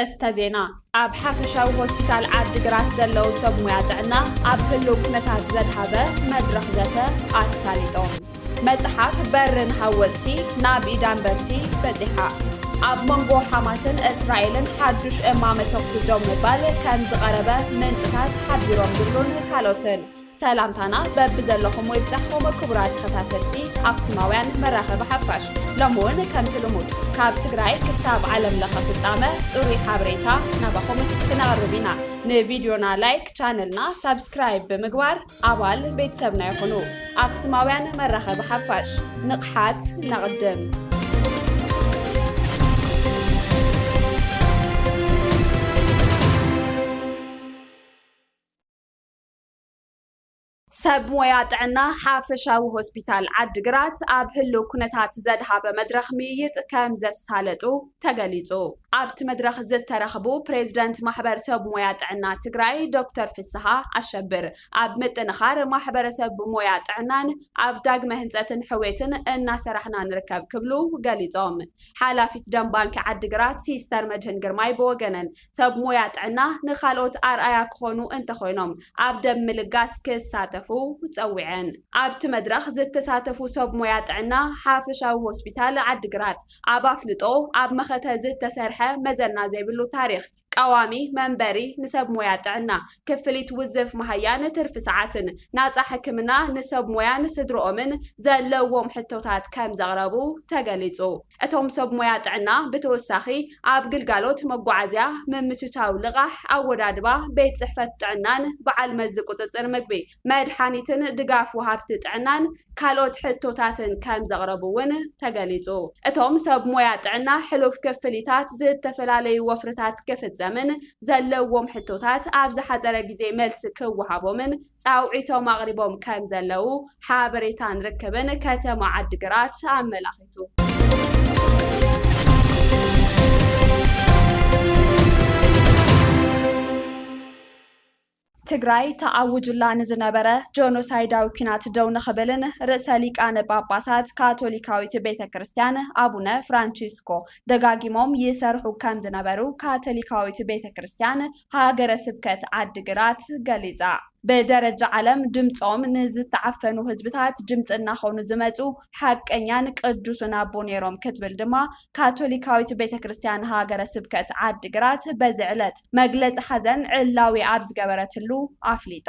ኣርእስተ ዜና። ኣብ ሓፈሻዊ ሆስፒታል ዓዲግራት ዘለዉ ሰብ ሞያ ጥዕና ኣብ ህሉው ኩነታት ዘድሃበ መድረኽ ዘተ ኣሳሊጦም። መጽሓፍ በርን ሃወጽቲ ናብ ኢድ ኣንበብቲ በጺሓ። ኣብ መንጎ ሓማስን እስራኤልን ሓዱሽ እማመ ተኹሲ ደው ምባል ከም ዝቐረበ ምንጭታት ሓቢሮም ዝብሉን ካልኦትን። ሰላምታና በብዘለኹሞ ይብጻሕኩም ክቡራት ተኸታተልቲ ኣክሱማውያን መራኸቢ ሓፋሽ። ሎሚ እውን ከምቲ ልሙድ ካብ ትግራይ ክሳብ ዓለም ለኸ ፍጻመ ጽሩይ ሓበሬታ ናባኹም ክነቕርብ ኢና። ንቪድዮና ላይክ፣ ቻነልና ሳብስክራይብ ብምግባር ኣባል ቤተሰብና ይኹኑ። ኣክሱማውያን መራኸቢ ሓፋሽ፣ ንቕሓት ነቕድም። ሰብ ሞያ ጥዕና ሓፈሻዊ ሆስፒታል ዓዲግራት ኣብ ህሉው ኩነታት ዘድሃበ መድረኽ ምይይጥ ከም ዘሳለጡ ተገሊጹ። ኣብቲ መድረኽ ዝተረኽቡ ፕሬዝደንት ማሕበር ሰብ ሞያ ጥዕና ትግራይ ዶክተር ፍስሃ ኣሸብር፣ ኣብ ምጥንኻር ማሕበረሰብ ሞያ ጥዕናን ኣብ ዳግመ ህንጸትን ሕውየትን እናሰራሕና ንርከብ ክብሉ ገሊጾም። ሓላፊት ደም ባንኪ ዓዲግራት ሲስተር መድህን ግርማይ ብወገነን፣ ሰብ ሞያ ጥዕና ንኻልኦት ኣርኣያ ክኾኑ እንተኾይኖም ኣብ ደም ምልጋስ ክሳተፉ ጸዊዐን። ኣብቲ መድረኽ ዝተሳተፉ ሰብ ሞያ ጥዕና ሓፈሻዊ ሆስፒታል ዓዲግራት ኣብ ኣፍልጦ ኣብ መኸተ ዝተሰርሐ መዘና ዘይብሉ ታሪኽ ቀዋሚ መንበሪ ንሰብ ሞያ ጥዕና፣ ክፍሊት ውዝፍ መሃያን ትርፊ ሰዓትን፣ ናጻ ሕክምና ንሰብ ሞያን ስድርኦምን ዘለዎም ሕቶታት ከም ዘቕረቡ ተገሊጹ። እቶም ሰብ ሞያ ጥዕና ብተወሳኺ ኣብ ግልጋሎት መጓዓዝያ፣ ምምችቻው ልቓሕ፣ ኣወዳድባ ቤት ጽሕፈት ጥዕናን በዓል መዚ ቁጽጽር ምግቢ፣ መድሓኒትን ድጋፍ ወሃብቲ ጥዕናን ካልኦት ሕቶታትን ከም ዘቕረቡ እውን ተገሊጹ። እቶም ሰብ ሞያ ጥዕና ሕሉፍ ክፍሊታት፣ ዝተፈላለዩ ወፍርታት ክፍጸምን ዘለዎም ሕቶታት ኣብ ዝሓጸረ ግዜ መልሲ ክወሃቦምን ጻውዒቶም ኣቕሪቦም ከም ዘለዉ ሓበሬታን ርክብን ከተማ ዓዲግራት ኣመላኺቱ። ትግራይ ተኣውጅላ ንዝነበረ ጆኖሳይዳዊ ኲናት ደው ንኽብልን ርእሰ ሊቃነ ጳጳሳት ካቶሊካዊት ቤተ ክርስቲያን ኣቡነ ፍራንቺስኮ ደጋጊሞም ይሰርሑ ከም ዝነበሩ ካቶሊካዊት ቤተ ክርስቲያን ሃገረ ስብከት ዓዲግራት ገሊጻ። ብደረጃ ዓለም ድምጾም ንዝተዓፈኑ ህዝብታት ድምጺ እናኾኑ ዝመጹ ሓቀኛን ቅዱስን ኣቦ ነይሮም ክትብል ድማ ካቶሊካዊት ቤተ ክርስቲያን ሃገረ ስብከት ዓዲግራት በዚ ዕለት መግለጺ ሓዘን ዕላዊ ኣብ ዝገበረትሉ ኣፍሊጣ።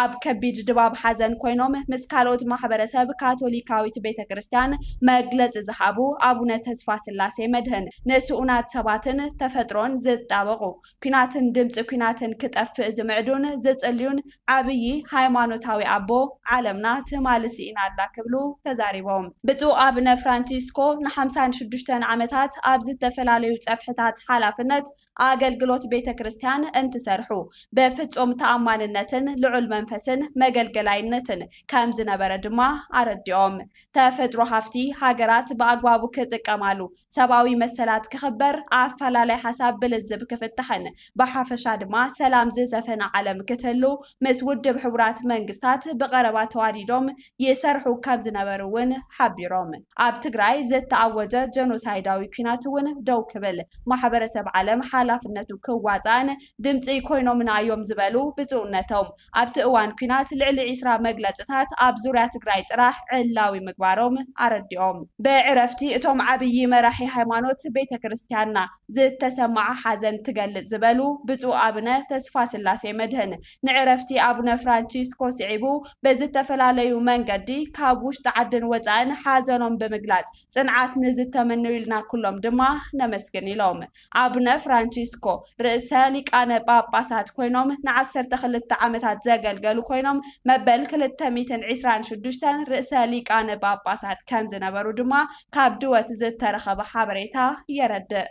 ኣብ ከቢድ ድባብ ሓዘን ኮይኖም ምስ ካልኦት ማሕበረሰብ ካቶሊካዊት ቤተ ክርስቲያን መግለጺ ዝሃቡ ኣቡነ ተስፋ ስላሴ መድህን፣ ንስኡናት ሰባትን ተፈጥሮን ዝጣበቑ፣ ኲናትን ድምጺ ኲናትን ክጠፍእ ዝምዕዱን ዝጽልዩን ዓብዪ ሃይማኖታዊ ኣቦ ዓለምና ትማሊ ስኢና ኣላ ክብሉ ተዛሪቦም። ብፁዕ ኣቡነ ፍራንቺስኮ ንሓምሳን ሽዱሽተን ዓመታት ኣብ ዝተፈላለዩ ጸፍሕታት ሓላፍነት ኣገልግሎት ቤተ ክርስቲያን እንትሰርሑ፣ ብፍጹም ተኣማንነትን ልዑል መንፈስን መገልገላይነትን ከም ዝነበረ ድማ ኣረዲኦም። ተፈጥሮ ሃፍቲ ሃገራት ብኣግባቡ ክጥቀማሉ፣ ሰብኣዊ መሰላት ክኽበር፣ ኣፈላላይ ሓሳብ ብልዝብ ክፍታሕን ብሓፈሻ ድማ ሰላም ዝሰፈነ ዓለም ክትህሉ ምስ ውድብ ሕቡራት መንግስታት ብቐረባ ተዋዲዶም ይሰርሑ ከም ዝነበሩ እውን ሓቢሮም። ኣብ ትግራይ ዝተኣወጀ ጀኖሳይዳዊ ኲናት እውን ደው ክብል፣ ማሕበረሰብ ዓለም ሓላፍነቱ ክዋፃእን ድምፂ ኮይኖምና እዮም ዝበሉ ብፁዕነቶም፣ ኣብቲ እዋን ኲናት ልዕሊ ዒስራ መግለፅታት ኣብ ዙርያ ትግራይ ጥራሕ ዕላዊ ምግባሮም ኣረዲኦም። ብዕረፍቲ እቶም ዓብዪ መራሒ ሃይማኖት ቤተ ክርስቲያንና ዝተሰማዓ ሓዘን ትገልጽ ዝበሉ ብፁዕ ኣቡነ ተስፋ ስላሴ መድህን፣ ንዕረፍቲ ኣቡነ ፍራንቺስኮ ስዒቡ ብዝተፈላለዩ መንገዲ ካብ ውሽጢ ዓድን ወጻእን ሓዘኖም ብምግላጽ፣ ጽንዓት ንዝተመነዩልና ኩሎም ድማ ነመስግን ኢሎም። ኣቡነ ፍራንቺስኮ ርእሰ ሊቃነ ጳጳሳት ኮይኖም ንዓሰርተ ክልተ ዓመታት ዘገልገሉ ኮይኖም፣ መበል ክልተ ሚእትን ዕስራን ሽዱሽተን ርእሰ ሊቃነ ጳጳሳት ከም ዝነበሩ ድማ ካብ ድወት ዝተረኸበ ሓበሬታ የረድእ።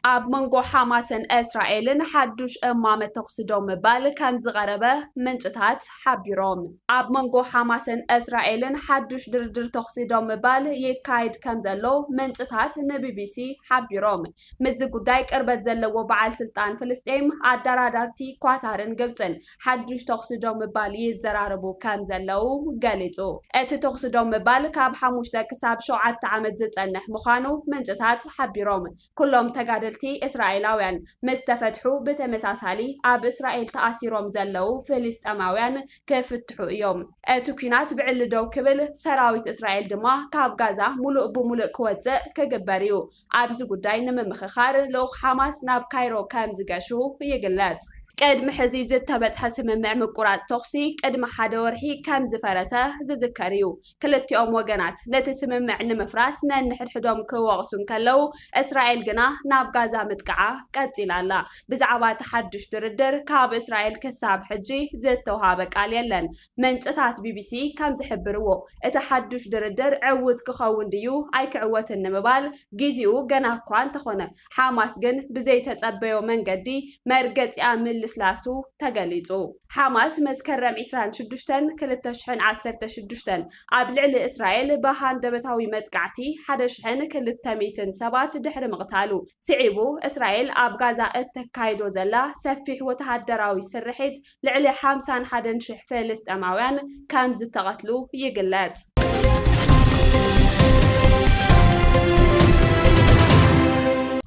ኣብ መንጎ ሓማስን እስራኤልን ሓዱሽ እማመ ተኹሲ ደው ምባል ከም ዝቐረበ ምንጭታት ሓቢሮም። ኣብ መንጎ ሓማስን እስራኤልን ሓዱሽ ድርድር ተኹሲ ደው ምባል ይካየድ ከም ዘሎ ምንጭታት ንቢቢሲ ሓቢሮም። ምስዚ ጉዳይ ቅርበት ዘለዎ በዓል ስልጣን ፍልስጤም፣ ኣደራዳርቲ ኳታርን ግብጽን ሓዱሽ ተኹሲ ደው ምባል ይዘራረቡ ከም ዘለዉ ገሊጹ። እቲ ተኹሲ ደው ምባል ካብ ሓሙሽተ ክሳብ ሸውዓተ ዓመት ዝጸንሕ ምዃኑ ምንጭታት ሓቢሮም። ኩሎም ተጋደልቲ እስራኤላውያን ምስ ተፈትሑ፣ ብተመሳሳሊ ኣብ እስራኤል ተኣሲሮም ዘለዉ ፍልስጤማውያን ክፍትሑ እዮም። እቲ ኲናት ብዕሊ ደው ክብል፣ ሰራዊት እስራኤል ድማ ካብ ጋዛ ሙሉእ ብሙሉእ ክወጽእ ክግበር እዩ። ኣብዚ ጉዳይ ንምምኽኻር ልኡኽ ሓማስ ናብ ካይሮ ከም ዝገሹ ይግለጽ። ቅድሚ ሕዚ ዝተበጽሐ ስምምዕ ምቁራጽ ተኹሲ ቅድሚ ሓደ ወርሒ ከም ዝፈረሰ ዝዝከር እዩ። ክልቲኦም ወገናት ነቲ ስምምዕ ንምፍራስ ነንሕድሕዶም ክወቕሱ እንከለዉ፣ እስራኤል ግና ናብ ጋዛ ምጥቃዓ ቀጺላ ኣላ። ብዛዕባ እቲ ሓድሽ ድርድር ካብ እስራኤል ክሳብ ሕጂ ዝተውሃበ ቃል የለን። ምንጭታት ቢቢሲ ከም ዝሕብርዎ፣ እቲ ሓዱሽ ድርድር ዕዉት ክኸውን ድዩ ኣይክዕወትን ንምባል ግዜኡ ገና እኳ እንተኾነ፣ ሓማስ ግን ብዘይተጸበዮ መንገዲ መርገጺኣ ምልስላሱ ተገሊጹ። ሓማስ መስከረም ዕስራን ሽዱሽተን ክልተ ሽሕን ዓሰርተ ሽዱሽተን ኣብ ልዕሊ እስራኤል ብሃንደበታዊ መጥቃዕቲ ሓደ ሽሕን ክልተ ሚእትን ሰባት ድሕሪ ምቕታሉ፣ ስዒቡ እስራኤል ኣብ ጋዛ እተካይዶ ዘላ ሰፊሕ ወተሃደራዊ ስርሒት ልዕሊ ሓምሳን ሓደን ሽሕ ፍልስጤማውያን ከም ዝተቐትሉ ይግለጽ።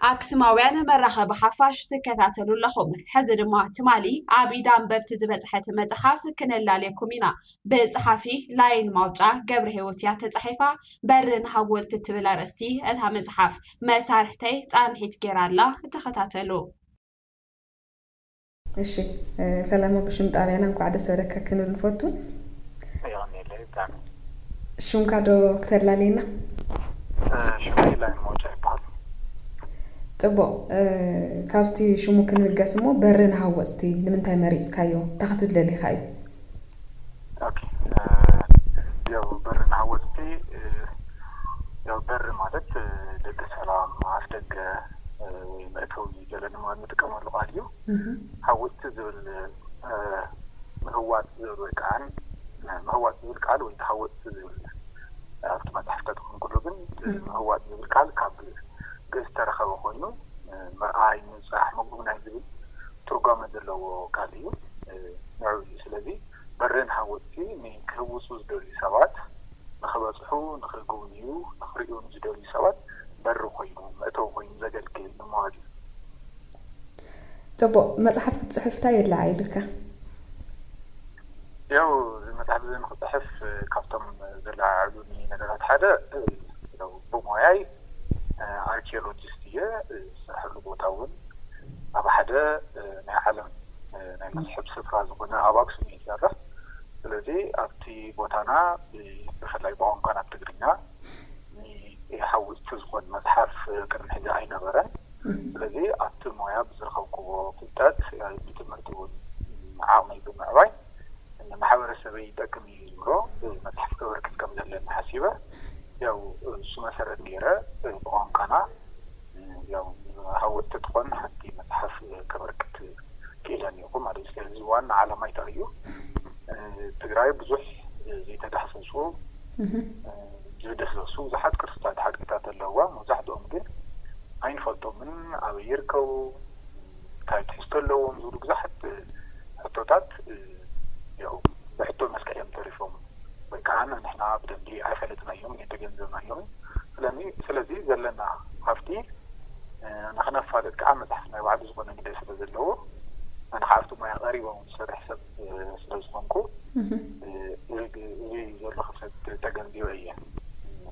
ኣክሱማውያን መራኸቢ ሓፋሽ ትከታተሉ ኣለኹም። ሕዚ ድማ ትማሊ ኣብ ኢድ ኣንበብቲ ዝበጽሐት መጽሓፍ ክነላልየኩም ኢና። ብጸሓፊ ላይን ማውጫ ገብረ ህይወት እያ ተጻሒፋ። በርን ሃወፅቲ ትብል ኣርእስቲ እታ መጽሓፍ መሳርሕተይ ጻንሒት ገይራ ኣላ። ተኸታተሉ። እሺ፣ እ፣ ፈለማ ብሽም ጣብያና እንኳዕ ደስ በለካ ክንብል ንፈቱ። የቐንየለይ ብጣዕሚ። ሽምካ ዶ ክተላልየና? እ፣ ሽመይ ላይን ማውጫ ይበሃል። ጽቡቕ፣ እ፣ ካብቲ ሽሙ ክንብገስ እሞ በሪ ንሃወጽቲ ንምንታይ መሪጽካዮ? እንታይ ክትብል ደሊኻ እዩ? ኦኬ፣ እ፣ ያው በሪ ንሃወጽቲ፣ እ፣ ያው በሪ ማለት፣ እ፣ ደቂ ሰላም ኣፍደገ፣ እ፣ ወይ መእተዊ ገለ ድማ እንጥቀመሉ ቃል እዩ። እህ። ሃወጽቲ ዝብል፣ እ፣ ምህዋጽ ዝብል ወይ ከዓ ምህዋጽ ዝብል ቃል ወይ ተሃወጽቲ ዝብል ኣብቲ መጽሓፍ ተጠቕሙ ከሎ ግን፣ እ። ምህዋጽ ዝብል ቃል ካብ ግእዝ ዝተረኸበ ኮይኑ፣ እ፣ ምርኣይ፣ ምብጻሕ፣ ምጉብናይ ዝብል ትርጓመ ዘለዎ ቃል እዩ። እ፣ ንዕኡ እዩ። ስለዚ በርን ሃወጽቲ ንክህውጹ ዝደልዩ ሰባት፣ ንክበጽሑ፣ ንክጉብንዩ፣ ንክርእዩ ንዝደልዩ ሰባት በሪ ኮይኑ፣ መእተዊ ኮይኑ ዘገልግል ንምባል እዩ። ጽቡቕ፣ መጽሓፍ ክትጽሕፍ እንታይ የድልዓ ኢሉካ? ያው፣ እዚ መጽሓፍ እዚ ንኽጽሕፍ፣ እ፣ ካብቶም ዘለዓዕሉኒ ነገራት ሓደ፣ እ፣ ያው፣ ብሞያይ፣ እ፣ ኣርኪኦሎጂስት እየ። እ፣ ዝሰርሐሉ ቦታ እውን ኣብ ሓደ፣ እ፣ ናይ ዓለም፣ እ፣ ናይ መስሕብ ስፍራ ዝኾነ ኣብ ኣክሱም እየ ዝሰርሕ። ስለዚ ኣብቲ ቦታና ብ-፣ ብፍላይ ብቋንቋና ብትግርኛ ንሃወፅቲ ዝኾን መፅሓፍ ቅድሚ ሕዚ ኣይነበረን። እም። ስለዚ ኣብቲ ሞያ ብዝረኸብክዎ ፍልጠት፣ ብትምህርቲ እውን ዓቕመይ ብምዕባይ ንማሕበረሰበይ ይጠቅም እዩ ዝብሎ መፅሓፍ ከበርክት ከም ዘለኒ ሓሲበ፣ ያው እሱ መሰረት ገይረ ብቋንቋና ያው ሃወፅቲ ትኾን ሓንቲ መፅሓፍ ከበርክት ክኢለ እኒኹ ማለት እዩ። ስለዚ ዋና ዓላማ እንታይ እዩ? ትግራይ ብዙሕ ዘይተዳህሰሱ፣ እህ። ዝደህሰሱ ብዙሓት ቅርስታት ሓድግታት ኣለዋ። መብዛሕትኦም ግን ኣይንፈልጦምን፣ ኣበይ ይርከቡ፣ እንታይ ትሕዝቶ ኣለዎም ዝብሉ ብዙሓት ሕቶታት፣ ያው ብሕቶ መልክዕ እዮም ተሪፎም። ወይ ከዓ ንሕና ብደንቢ ኣይፈለጥናዮምን ኣይተገንዘብናዮምን። ስለዚ፣ ስለዚ ዘለና ሃፍቲ፣ እ፣ ንኽነፋልጥ ከዓ መፅሓፍ ናይ ባዕሉ ዝኾነ ግደ ስለ ዘለዎ፣ ኣነ ከዓ ኣብቲ ሞያ ቀሪበ እውን ዝሰርሕ ሰብ፣ እ፣ ስለ ዝኾንኩ፣ እህ። እ፣ እዚ ግ-፣ እዚ ዘሎ ክፍተት ተገንዚበ እየ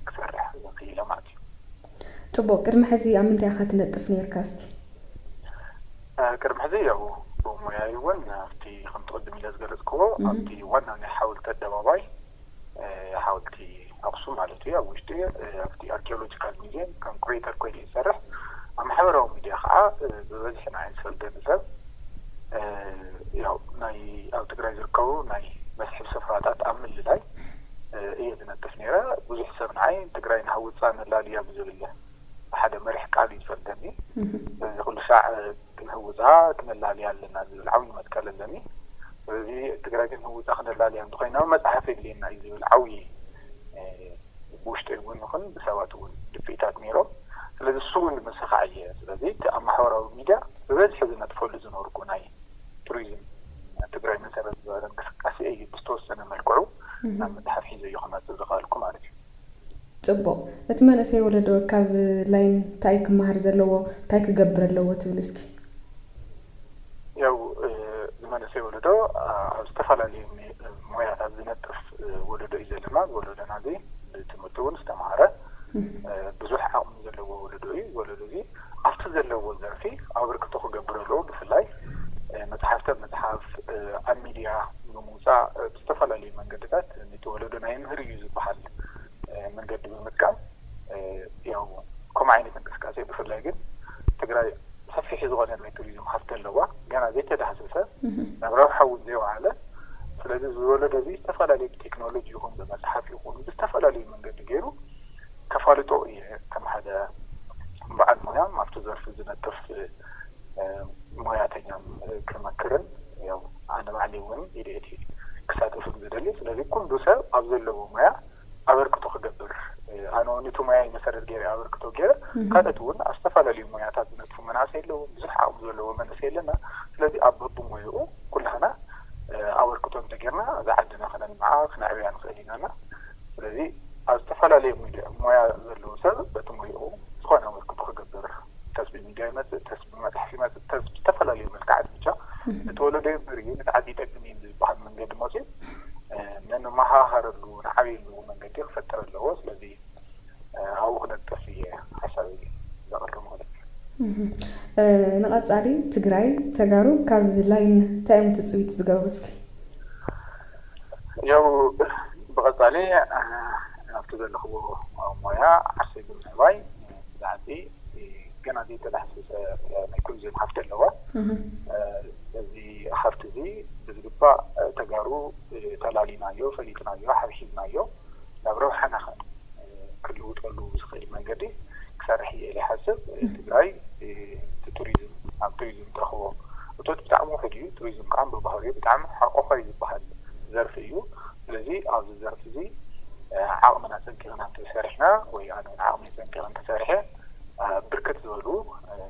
ክሰርሕ ክኢለ ማለት እዩ። ጽቡቕ፣ ቅድሚ ሕዚ ኣብ ምንታይ ኢኻ ትነጥፍ ነይርካ እስኪ? እ፣ ቅድሚ ሕዚ ያው ብሞያይ እውን ኣብቲ ከምቲ ቅድም ኢለ ዝገለጽክዎ፣ እህ። ኣብቲ ዋና ናይ ሓወልቲ ኣደባባይ፣ እ፣ ሓወልቲ ኣኽሱም ማለት እዩ፣ ኣብ ውሽጢ፣ እ፣ ኣብቲ ኣርኪኦሎጂካል ሙዚየም ከም ኩሬተር ኮይነ ይሰርሕ። ኣብ ማሕበራዊ ሚድያ ከዓ፣ እ፣ ብበዝሒ ንዓይ ዝፈልጠኒ ሰብ፣ እ፣ ያው ናይ ኣብ ትግራይ ዝርከቡ ናይ መስሕብ ስፍራታት ኣብ ምልላይ፣ እ፣ እየ ዝነጥፍ ነይረ። ብዙሕ ሰብ ንዓይ ትግራይ ንሃውፃ ነላልያ ብዝብል ሓደ መሪሕ ቃል እዩ ዝፈልጠኒ። እህ። ስለዚ ክንህውፃ ክነላልያ ኣለና ዝብል ዓብዪ መትከል ኣለኒ። ስለዚ ትግራይ ክንህውፃ ክነላልያ እንተኮይና መፅሓፍ የድልየና እዩ ዝብል ዓብዪ ብውሽጢ እውን ይኹን ብሰባት እውን ድፍኢታት ነይሮም። ስለዚ እሱ እውን ንምስኻዕ እየ። ስለዚ እቲ ኣብ ማሕበራዊ ሚድያ ብበዝሒ ዝነጥፈሉ ዝነበርኩ ናይ ቱሪዝም ትግራይ መሰረት ዝበለ እንቅስቃሴ እዩ ብዝተወሰነ መልክዑ ናብ መፅሓፍ ሒዘዮ ክመፅእ ዝኽኣልኩ ማለት እዩ። ፅቡቕ። እቲ መንእሰይ ወለዶ ካብ ላይን እንታይ ክመሃር ዘለዎ፣ እንታይ ክገብር ኣለዎ ትብል እስኪ? ያው ዝመንእሰይ ወለዶ ኣብ ዝተፈላለዩ ሞያታት ዝነጥፍ ወለዶ እዩ ዘለና። ወለዶና እዚ ብትምህርቲ እውን ዝተማሃረ ብዙሕ ዓቕሚ ዘለዎ ወለዶ እዩ። ወለዶ እዚ ኣብቲ ዘለዎ ዘርፊ ኣበርክቶ ክገብር ኣለዎ። ብፍላይ መፅሓፍቲ ኣብ ምፅሓፍ፣ ኣብ ሚድያ ብምውፃእ ብዝተፈላለዩ መንገድታት ነቲ ወለዶ ናይ ምህር እዩ ዝበሃል መንገዲ ብምጥቃም ያው ከምኡ ዓይነት እንቅስቃሴ ብፍላይ ግን ትግራይ ሰፊሕ ዝኾነ ናይ ቱሪዝም ሃፍቲ ኣለዋ፣ ገና ዘይተዳህሰሰ ናብ ረብሓ እውን ዘይወዓለ። ስለዚ እዚ ወለዶ እዚ ዝተፈላለዩ ብቴክኖሎጂ ይኹን ብመፅሓፍ ይኹን ብዝተፈላለዩ መንገዲ ገይሩ ከፋልጦ እየ ከም ሓደ በዓል ሞያ ኣብቲ ዘርፊ ዝነጥፍ ሞያተኛ ክመክርን ያው ኣነ ባዕለይ እውን ኢደቲ ክሳተፍን ዝደሊ። ስለዚ ኩሉ ሰብ ኣብ ዘለዎ ሞያ ኣበርክቶ ክገብር ኣነ እውን እቲ ሞያይ መሰረት ገይረ ኣበርክቶ ገይረ ካልኦት እውን ኣብ ዝተፈላለዩ ሞያታት ዝነጥፉ መናእሰይ ኣለዉ። ብዙሕ ዓቕሚ ዘለዎ መንእሰይ ኣለና። ስለዚ ኣብ በብሞይኡ ኩላህና ኣበርክቶ እንተጌርና እዛ ዓድና ክነልምዓ ክነዕብያ ንኽእል ኢና። ስለዚ ኣብ ዝተፈላለዩ ሞያ ዘለዎ ሰብ በቲ ሞይኡ ዝኾነ ኣበርክቶ ክገብር ተስቢ ሚድያ ይመፅእ፣ ተስቢ መፅሓፍ ይመፅእ፣ ተስቢ ዝተፈላለዩ መልክዓት ብቻ እቲ ወለዶ ይምህር እዩ፣ ነቲ ዓዲ ይጠቅም እዩ ዝበሃል መንገዲ መፅኡ ነንመሃሃረሉ ንዓብየሉ መንገዲ ክፈጥር ኣለዎ። ስለዚ ኣብኡ ክነጥፍ እየ ሓሳብ ዘቕርብ ማለት እዩ። ንቐፃሊ ትግራይ ተጋሩ ካብ ላይን እንታይ እዮም ትፅቢት ዝገብሩ እስኪ? ያው ብቐፃሊ ኣብቲ ዘለኽዎ ሞያ ዓርሰይ ብምዕባይ ብዛዕባ ገና ዘይተዳህሰሰ ናይ ቱሪዝም ሃፍቲ ኣለዋ። እዚ ሃፍቲ እዚ ብዝግባእ ተጋሩ ተላሊናዮ፣ ፈሊጥናዮ፣ ሓብሒብናዮ ናብ ረብሓና ክልውጠሉ ብዝኽእል መንገዲ ክሰርሕ እየ ኢለ ይሓስብ። ትግራይ እቲ ቱሪዝም ኣብ ቱሪዝም ትረኽቦ እቶት ብጣዕሚ ውሑድ እዩ። ቱሪዝም ከዓ ብባህሪኡ ብጣዕሚ ሓቆፋይ ዝበሃል ዘርፊ እዩ። ስለዚ ኣብዚ ዘርፊ እዚ ዓቕምና ፀንቂቕና እንተሰሪሕና ወይ ኣነ እውን ዓቕመይ ፀንቂቐ እንተሰሪሐ ብርክት ዝበሉ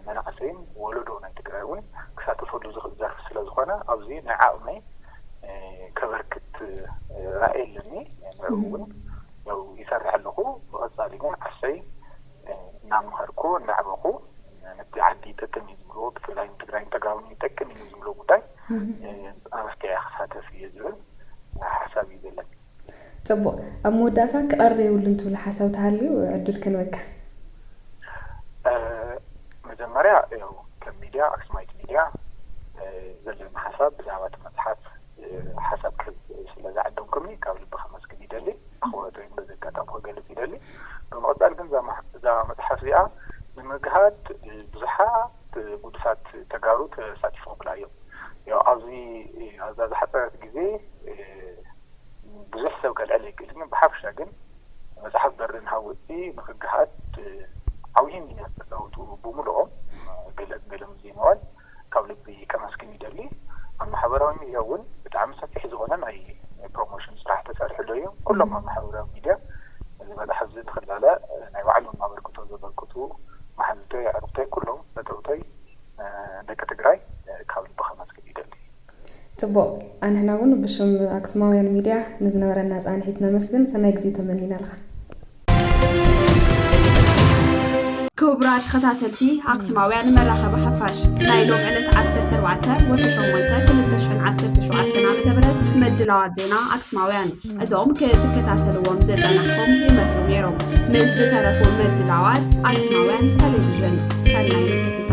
መናእሰይን ወለዶ ናይ ትግራይ እውን ክሳተፈሉ ዝኽእል ዘርፊ ስለዝኾነ ኣብዚ ናይ ዓቕመይ ከበርክት ራእይ ኣለኒ። ንዕኡ እውን ያው ይሰርሕ ኣለኹ። ብቐፃሊ ግን ዓርሰይ እናምሃርኩ እናዕበኹ ነቲ ዓዲ ይጠቅም እዩ ዝብልዎ ብፍላይ ንትግራይ ንተጋሩን ይጠቅም እዩ ዝብሎ ጉዳይ ኣብ ኣፍትያ ክሳተፍ እየ ዝብል ሓሳብ እዩ ዘለኒ። ፅቡቕ። ኣብ መወዳእታ ክቐሪ የብሉን ትብሉ ሓሳብ ተሃልዩ ዕድል ክንበካ። መጀመርያ ያው ከም ሚድያ ኣክሱማይት ሚድያ ዘለኒ ሓሳብ ብዛዕባ እቲ መፅሓፍ ሓሳብ ክህብ ስለ ዝዓደምኩምኒ ካብ ልቢ ከመስግን ይደሊ። ኣኽብሮተይ በዚ ኣጋጣሚ ክገልፅ ይደሊ። ብምቕፃል ግን እዛ መፅሓፍ እዚኣ ንምግሃድ ብዙሓት ጉዱሳት ተጋሩ ተሳቲፎምላ እዮም። ያው ኣብዚ ኣብዛ ዝሓፀረት ግዜ ብዙሕ ሰብ ከልዕል ኣይክእልን፣ ግን ብሓፈሻ ግን መፅሓፍ በሪ ንሃወፅቲ ንክገሃድ ዓብዪ ሚና ዝተፃወቱ ብምልኦም ገለ ገለ ሙዚየማውያን ካብ ልቢ ከመስግን ይደሊ። ኣብ ማሕበራዊ ሚድያ እውን ብጣዕሚ ሰፊሕ ዝኾነ ናይ ፕሮሞሽን ስራሕ ተሰሪሕሉ እዩ። ኩሎም ኣብ ማሕበራዊ ሚድያ እዚ መፅሓፍ እዚ ንክላለ ናይ ባዕሎም ኣበርክቶ ዘበርክቱ መሓዙተይ፣ ኣዕሩኽተይ፣ ኩሎም ፈተውተይ ደቂ ትግራይ ካብ ልቢ ከመስግን ይደሊ። ፅቡቕ፣ ኣንሕና እውን ብሽም ኣክሱማውያን ሚድያ ንዝነበረና ፃንሒት ነመስግን። ሰናይ ግዜ ተመኒናልኻ። ክቡራት ተኸታተልቲ ኣክሱማውያን መራኸቢ ሓፋሽ ናይ ሎም ዕለት ዓሰርተ ኣርባዕተ ወርሒ ሸሞንተ ክልተ ሽሕን ዓሰርተ ሸውዓተን ዓመተ ምህረት ምድላዋት ዜና ኣክሱማውያን እዞም ክትከታተልዎም ዝጸናሕኩም ይመስሉ ነይሮም። ምስ ዝተረፉ ምድላዋት ኣክሱማውያን ቴሌቪዥን ሰናይ ምክትታል።